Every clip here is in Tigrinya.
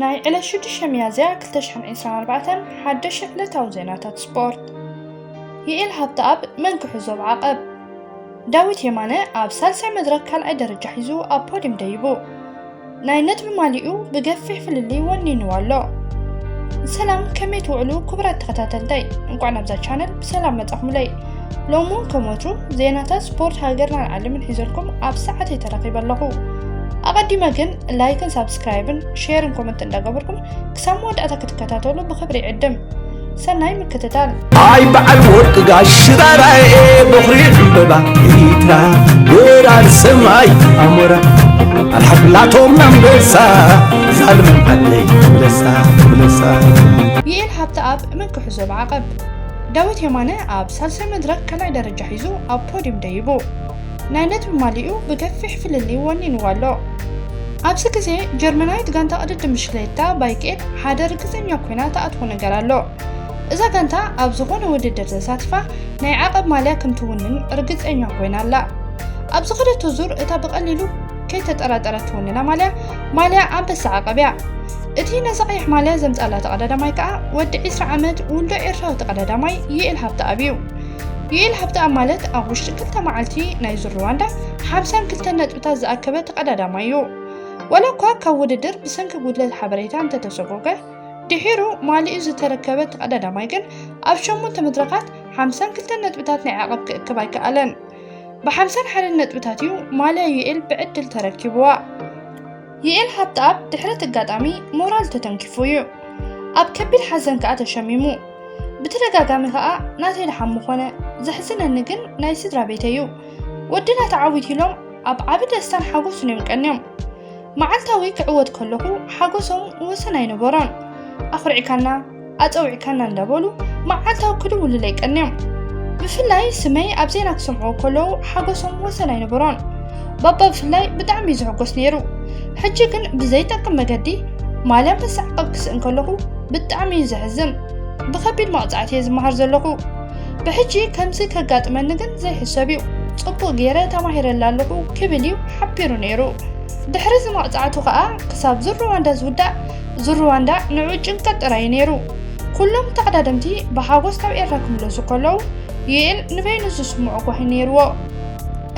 ናይ ዕለት ሽዱሽተ ሚያዝያ ክልተ ሽሕን ዕስራን ኣርባዕተን ሓደሽቲ ዕለታዊ ዜናታት ስፖርት። ይኤል ሃብተኣብ መን ክሕዞ ብዓቐብ? ዳዊት የማነ ኣብ ሳልሳይ መድረክ ካልኣይ ደረጃ ሒዙ ኣብ ፖዲም ደይቡ። ናይ ነጥቢ ማሊኡ ብገፊሕ ፍልልይ ወኒንዎ ኣሎ። ሰላም፣ ከመይ ትውዕሉ ክቡራት ተኸታተልታይ? እንቋዕ ናብዛ ቻነል ብሰላም መጻኹምለይ። ሎሚ እውን ከም ወትሩ ዜናታት ስፖርት ሃገርናን ዓለምን ሒዘልኩም ኣብ ሰዓተይ ተረኺበ ኣለኹ። ኣቐዲመ ግን ላይክን ሳብስክራይብን ሼርን ኮመንት እንዳገበርኩም ክሳብ መወዳእታ ክትከታተሉ ብኽብሪ ይዕድም። ሰናይ ምክትታል። ኣይ በዓል ወርቂ ጋሽ ሽራራኤ፣ በኹሪ ዕምበባ ኤሪትራ፣ በራሪ ሰማይ ኣሞራ፣ ኣልሓፍላቶም ኣንበሳ፣ ዛልም ዓለይ ትብለሳ፣ ትብለሳ። ይኤል ሃብተኣብ መን ክሕዞ ብዓቐብ? ዳዊት የማነ ኣብ ሳልሳይ መድረክ ካልኣይ ደረጃ ሒዙ ኣብ ፖዲም ደይቡ። ናይ ነጥቢ ማሊኡ ብገፊሕ ፍልልይ ወኒንዎ ኣሎ። ኣብዚ ግዜ ጀርመናዊት ጋንታ ቅድድም ብሽክሌታ ባይኬል ሓደ ርግጸኛ ኮይና ትኣትዎ ነገር ኣሎ። እዛ ጋንታ ኣብ ዝኾነ ውድድር ዘሳትፋ ናይ ዓቐብ ማልያ ከም ትውንን ርግጸኛ ኮይና ኣላ። ኣብ ዝኸደቶ ዙር እታ ብቐሊሉ ከይተጠራጠረት ትውንና ማልያ፣ ማልያ ኣንበሳ ዓቐብ እያ። እቲ ነዚ ቀይሕ ማልያ ዘምጻላ ተቐዳዳማይ ከኣ ወዲ ዕስራ ዓመት ውልዶ ኤርትራዊ ተቐዳዳማይ ይኤል ሃብተኣብ እዩ። ይኤል ሃብተኣብ ማለት ኣብ ውሽጢ ክልተ መዓልቲ ናይ ዙር ሩዋንዳ ሓምሳን ክልተን ነጥብታት ዝኣከበ ተቐዳዳማይ እዩ። ዋላ እኳ ካብ ውድድር ብሰንኪ ጉድለት ሓበሬታ እንተተሰጎገ፣ ድሒሩ ማሊኡ ዝተረከበ ተቐዳዳማይ ግን ኣብ ሸሞንተ መድረኻት ሓምሳን ክልተን ነጥብታት ናይ ዓቐብ ክእክብ ኣይከኣለን። ብሓምሳን ሓደን ነጥብታት እዩ ማልያ ዩኤል ብዕድል ተረኪብዋ። ዩኤል ሃብተኣብ ድሕሪ እቲ ኣጋጣሚ ሞራል ተተንኪፉ እዩ። ኣብ ከቢድ ሓዘን ከኣ ተሸሚሙ። ብተደጋጋሚ ከኣ ናተይ ደሓን ምኾነ፣ ዘሕዝነኒ ግን ናይ ስድራ ቤተይ እዩ። ወድና ተዓዊቱ ኢሎም ኣብ ዓቢ ደስታን ሓጎስን እዮም ቀንዮም። መዓልታዊ ክዕወት ከለኹ ሓጎሶም ወሰን ኣይነበሮን። ኣኹሪዕካና፣ ኣጸዊዕካና እንዳበሉ መዓልታዊ ክድውሉለይ ቀንዮም። ብፍላይ ስመይ ኣብ ዜና ክሰምዕዎ ከለዉ ሓጎሶም ወሰን ኣይነበሮን። ባባ ብፍላይ ብጣዕሚ እዩ ዝሕጎስ ነይሩ። ሕጂ ግን ብዘይጠቅም መገዲ ማልያ ምስ ዓቐብ ክስእን ከለኹ ብጣዕሚ እዩ ዘሕዝን። ብኸቢድ መቕጻዕቲ እየ ዝመሃር ዘለኹ። ብሕጂ ከምዚ ከጋጥመኒ ግን ዘይሕሰብ እዩ። ጽቡቕ ገይረ ተማሂረላ ኣለኹ ክብል እዩ ሓቢሩ ነይሩ። ድሕሪ እዚ መቕጻዕቱ ከኣ ክሳብ ዙር ሩዋንዳ ዝውዳእ፣ ዙር ሩዋንዳ ንዕኡ ጭንቀት ጥራይ እዩ ነይሩ። ኩሎም ተቐዳደምቲ ብሓጎስ ናብ ኤርትራ ክምለሱ ከለዉ፣ ዩኤል ንበይኑ ዝስምዖ ጓሂ ነይርዎ።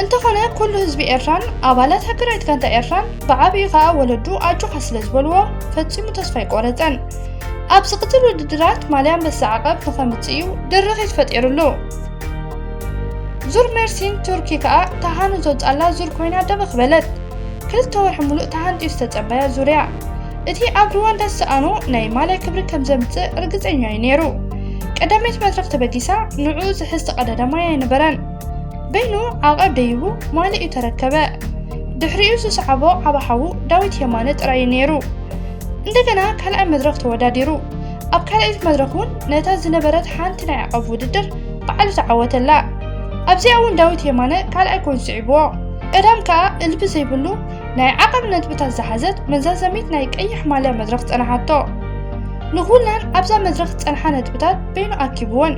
እንተኾነ ኩሉ ህዝቢ ኤርትራን ኣባላት ሃገራዊት ጋንታ ኤርትራን ብዓቢኡ ከኣ ወለዱ ኣጆኻ ስለ ዝበልዎ ፈጺሙ ተስፋ ኣይቆረጸን። ኣብ ዝቕጽል ውድድራት ማልያ ኣንበሳ ዓቐብ ንኸምጽእ እዩ ድርኺት ፈጢሩሉ። ዙር ሜርሲን ቱርኪ ከኣ ተሃኑ ዘውጻላ ዙር ኮይና ደበኽ በለት። ክልተ ወርሒ ሙሉእ ተሃንጥዩ ዝተጸበያ ዙር እያ። እቲ ኣብ ሩዋንዳ ዝሰኣኖ ናይ ማልያ ክብሪ ከም ዘምጽእ ርግጸኛ እዩ ነይሩ። ቀዳመይቲ መድረኽ ተበጊሳ ንዕኡ ዝሕዝ ተቐዳዳማይ ኣይነበረን። በይኑ ዓቐብ ደይቡ ማልያኡ ተረከበ። ድሕሪኡ ዝሰዓቦ ዓቢ ሓዉ ዳዊት የማነ ጥራይ እዩ ነይሩ። እንደገና ካልኣይ መድረኽ ተወዳዲሩ። ኣብ ካልኣይቲ መድረኽ እውን ነታ ዝነበረት ሓንቲ ናይ ዓቐብ ውድድር ባዕሉ ተዓወተላ። ኣብዚኣ እውን ዳዊት የማነ ካልኣይ ኮይኑ ስዒብዎ። ቀዳም ከኣ እልቢ ዘይብሉ ናይ ዓቐብ ነጥብታት ዝሓዘት መዛዘሚት ናይ ቀይሕ ማልያ መድረኽ ጸንሓቶ። ንኹለን ኣብዛ መድረኽ ዝጸንሓ ነጥብታት በይኑ ኣኪብወን።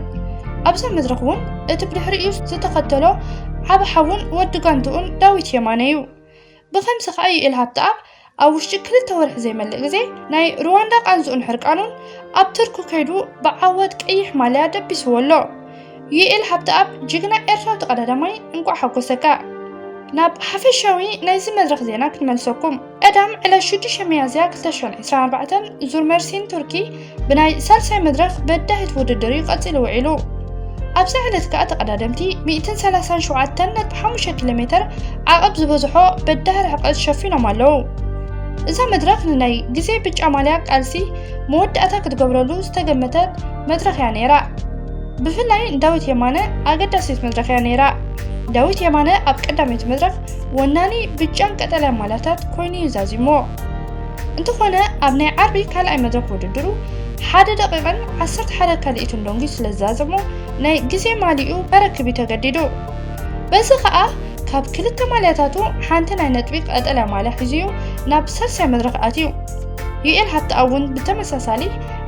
ኣብዛ መድረኽ እውን እቲ ብድሕሪኡ ዝተኸተሎ ዓቢ ሓውን ወዲ ጋንትኡን ዳዊት የማነ እዩ። ብኸምዚ ከኣ ዩኤል ሃብተኣብ ኣብ ውሽጢ ክልተ ወርሒ ዘይመልእ ግዜ ናይ ሩዋንዳ ቃንዝኡን ሕርቃኑን ኣብ ቱርኪ ከይዱ ብዓወት ቀይሕ ማልያ ደቢስዎ ኣሎ። ዩኤል ሃብተኣብ ጅግና ኤርትራዊ ተቐዳዳማይ እንቋዕ ሓጎሰካ። ናብ ሓፈሻዊ ናይዚ መድረኽ ዜና ክንመልሰኩም። ቀዳም ዕለት ሽዱሽተ ሚያዝያ ክልተ ሽሕን ዕስራን ኣርባዕተን ዙር ሜርሲን ቱርኪ ብናይ ሳልሳይ መድረኽ በዳሂት ውድድር እዩ ቀጺሉ ውዒሉ። ኣብዛ ዕለት ከኣ ተቐዳደምቲ ሚእትን ሰላሳን ሸውዓተን ነጥቢ ሓሙሽተ ኪሎ ሜተር ዓቐብ ዝበዝሖ በዳሂ ርሕቀት ሸፊኖም ኣለዉ። እዛ መድረኽ ንናይ ግዜ ብጫ ማልያ ቃልሲ መወዳእታ ክትገብረሉ ዝተገመተት መድረኽ እያ ነይራ። ብፍላይ ንዳዊት የማነ ኣገዳሲት መድረኽ እያ ነይራ። ዳዊት የማነ ኣብ ቀዳመይቲ መድረኽ ወናኒ ብጫን ቀጠልያን ማልያታት ኮይኑ እዩ ዛዚሞ። እንተኾነ ኣብ ናይ ዓርቢ ካልኣይ መድረኽ ውድድሩ ሓደ ደቂቕን ዓሰርተ ሓደ ካልኢትን ደንጉዩ ስለ ዝዛዘሞ ናይ ግዜ ማሊኡ ከረክብ እዩ ተገዲዱ። በዚ ኸኣ ካብ ክልተ ማልያታቱ ሓንቲ ናይ ነጥቢ ቀጠልያ ማልያ ሒዙ እዩ ናብ ሳልሳይ መድረኽ ኣትዩ። ዩኤል ሃብተኣብ እውን ብተመሳሳሊ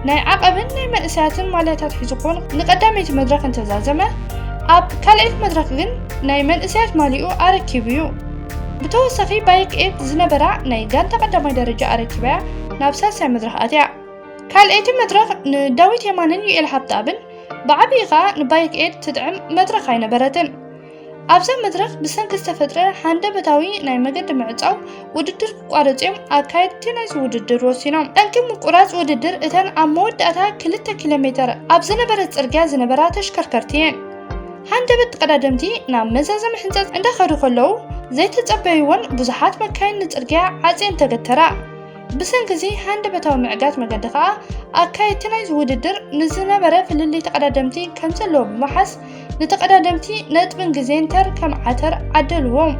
ናይ ዓቐብን ናይ መንእሰያትን ማልያታት ሒዙ ክኾን ንቀዳመይቲ መድረኽ እንተዛዘመ፣ ኣብ ካልኣይቲ መድረኽ ግን ናይ መንእሰያት ማሊኡ ኣረኪቡ እዩ። ብተወሳኺ ባይክ ኤድ ዝነበራ ናይ ጋንታ ቀዳማይ ደረጃ ኣረኪባያ ናብ ሳልሳይ መድረኽ ኣትያ። ካልኣይቲ መድረኽ ንዳዊት የማንን ዩኤል ሃብተኣብን፣ ብዓብዪ ኸኣ ንባይክ ኤድ ትጥዕም መድረኽ ኣይነበረትን። ኣብዛ መድረኽ ብሰንኪ ዝተፈጥረ ሃንደበታዊ ናይ መገዲ ምዕጻው ውድድር ክቋረጽ እዮም ኣካየድቲ ናይዚ ውድድር ወሲኖም። ጠንቂ ምቁራጽ ውድድር እተን ኣብ መወዳእታ ክልተ ኪሎ ሜተር ኣብ ዝነበረት ጽርግያ ዝነበራ ተሽከርከርቲ እየን። ሃንደበት ተቐዳደምቲ ናብ መዛዘሚ ሕንጸት እንዳኸዱ ከለዉ ዘይተጸበይዎን ብዙሓት መካይን ንጽርግያ ዓጽየን ተገተራ። ብሰንኪ እዚ ሃንደበታዊ ምዕጋት መገዲ ከኣ ኣካየድቲ ናይዚ ውድድር ንዝነበረ ፍልልይ ተቐዳደምቲ ከም ዘለዎ ብምሓዝ ንተቐዳደምቲ ነጥብን ግዜን ተር ከም ዓተር ዓደልዎም።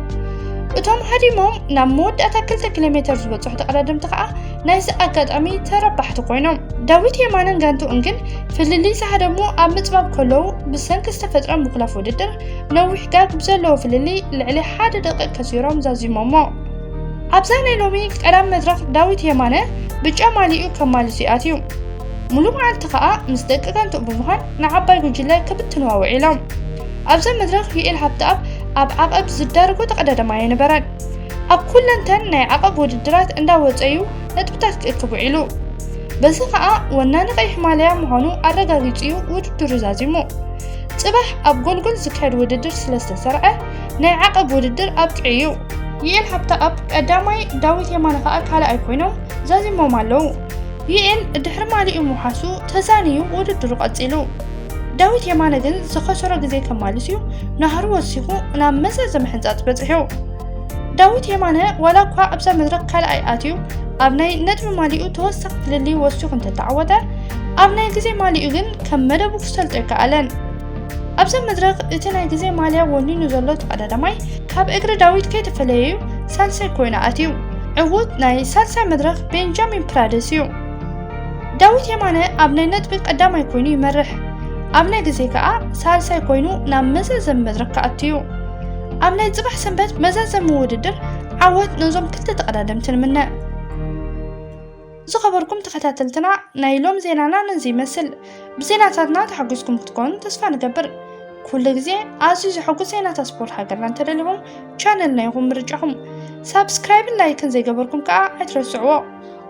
እቶም ሃዲሞም ናብ መወዳእታ ክልተ ኪሎ ሜተር ዝበጽሑ ተቐዳደምቲ ከኣ ናይዚ ኣጋጣሚ ተረባሕቲ ኮይኖም። ዳዊት የማነን ጋንትኡን ግን ፍልልይ ዝሃደሙ ኣብ ምጽባብ ከለዉ ብሰንኪ ዝተፈጥረ ምኹላፍ ውድድር ነዊሕ ጋግ ብዘለዎ ፍልልይ ልዕሊ ሓደ ደቂቕ ከሲሮም ዛዚሞሞ። ኣብዛ ናይ ሎሚ ቀዳም መድረኽ ዳዊት የማነ ብጫ ማሊኡ ከማልስ እዩ ኣትዩ። ሙሉ መዓልቲ ከኣ ምስ ደቂ ጋንትኡ ብምዃን ንዓባይ ጉጅለ ክብትንዋ ውዒሎም። ኣብዛ መድረኽ ዩኤል ሃብተኣብ ኣብ ዓቐብ ዝዳርጎ ተቐዳደማይ ኣይነበረን። ኣብ ኩለንተን ናይ ዓቐብ ውድድራት እንዳወጸ እዩ ነጥብታት ክእክብ ውዒሉ። በዚ ከኣ ወናኒ ቀይሕ ማልያ ምዃኑ ኣረጋጊጹ እዩ ውድድሩ ዛዚሙ። ጽባሕ ኣብ ጎልጎል ዝካየድ ውድድር ስለ ዝተሰርዐ ናይ ዓቐብ ውድድር ኣብቂዑ እዩ። ዩኤል ሃብተኣብ ቀዳማይ፣ ዳዊት የማነ ከኣ ካልኣይ ኮይኖም ዛዚሞም ኣለዉ። ዩኤል ድሕሪ ማሊኡ ምውሓሱ ተዛንዩ ውድድሩ ቀጺሉ። ዳዊት የማነ ግን ዝኸሰሮ ግዜ ከማልስ እዩ ናህሩ ወሲኹ ናብ መዛዘሚ ሕንጻጽ በጺሑ። ዳዊት የማነ ዋላ እኳ ኣብዛ መድረኽ ካልኣይ ኣትዩ ኣብ ናይ ነጥቢ ማሊኡ ተወሳኺ ፍልልይ ወሲኹ እንተተዓወተ፣ ኣብ ናይ ግዜ ማሊኡ ግን ከም መደቡ ክሰልጦ ኣይከኣለን። ኣብዛ መድረኽ እቲ ናይ ግዜ ማልያ ወኒኑ ዘሎ ተቐዳዳማይ ካብ እግሪ ዳዊት ከይተፈለየ እዩ ሳልሳይ ኮይኑ ኣትዩ። ዕዉት ናይ ሳልሳይ መድረኽ ቤንጃሚን ፕራደስ እዩ። ዳዊት የማነ ኣብ ናይ ነጥቢ ቀዳማይ ኮይኑ ይመርሕ። ኣብ ናይ ግዜ ከኣ ሳልሳይ ኮይኑ ናብ መዛዘሚ መድረኽ ክኣቱ እዩ። ኣብ ናይ ጽባሕ ሰንበት መዛዘሚ ውድድር ዓወት ነዞም ክልተ ተቐዳደምቲ ንምነ። ዝኸበርኩም ተኸታተልትና፣ ናይ ሎም ዜናና ነዚ ይመስል። ብዜናታትና ተሓጒስኩም ክትኮኑ ተስፋ ንገብር። ኩሉ ግዜ ኣዝዩ ዘሐጉስ ዜናታት ስፖርት ሃገርና እንተደሊኹም፣ ቻነልና ይኹን ምርጫኹም። ሳብስክራይብን ላይክን ዘይገበርኩም ከኣ ኣይትረስዕዎ።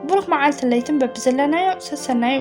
ብሩኽ መዓልትን ለይትን በብዘለናዮ ሰሰናዩ።